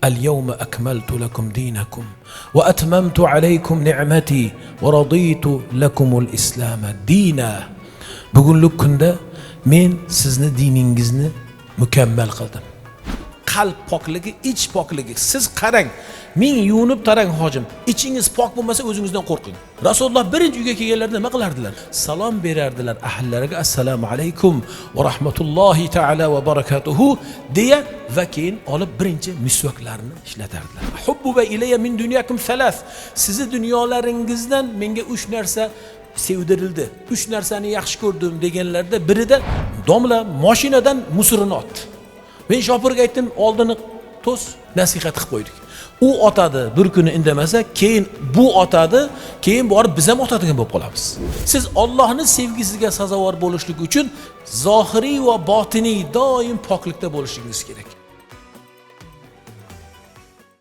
اليوم أكملت لكم دينكم وأتممت عليكم نعمتي ورضيت لكم الإسلام دينا. Bugungi kunda men sizni diningizni mukammal qildim. Qalb pokligi, ich pokligi. Siz qarang, ming yuvinib tarang hojim, ichingiz pok bo'lmasa o'zingizdan qo'rqing. Rasululloh birinchi uyga kelganlarida nima qilardilar? Salom berardilar ahllariga, assalomu alaykum va rahmatullohi taala va barakatuhu deya, va keyin olib birinchi misvaklarni ishlatardilar. Hubbu va ilayya min dunyakum thalath. Sizni dunyolaringizdan menga uch narsa sevdirildi. Uch narsani yaxshi ko'rdim deganlarda birida domla mashinadan musurini otdi. Men shopirga aytdim, oldini to's, nasihat qilib qo'ydik. U otadi, bir kuni indamasa, keyin bu otadi, keyin borib biz ham otadigan bo'lib qolamiz. Siz Allohning sevgisiga sazovor bo'lishlik uchun zohiriy va botiniy doim poklikda bo'lishingiz kerak.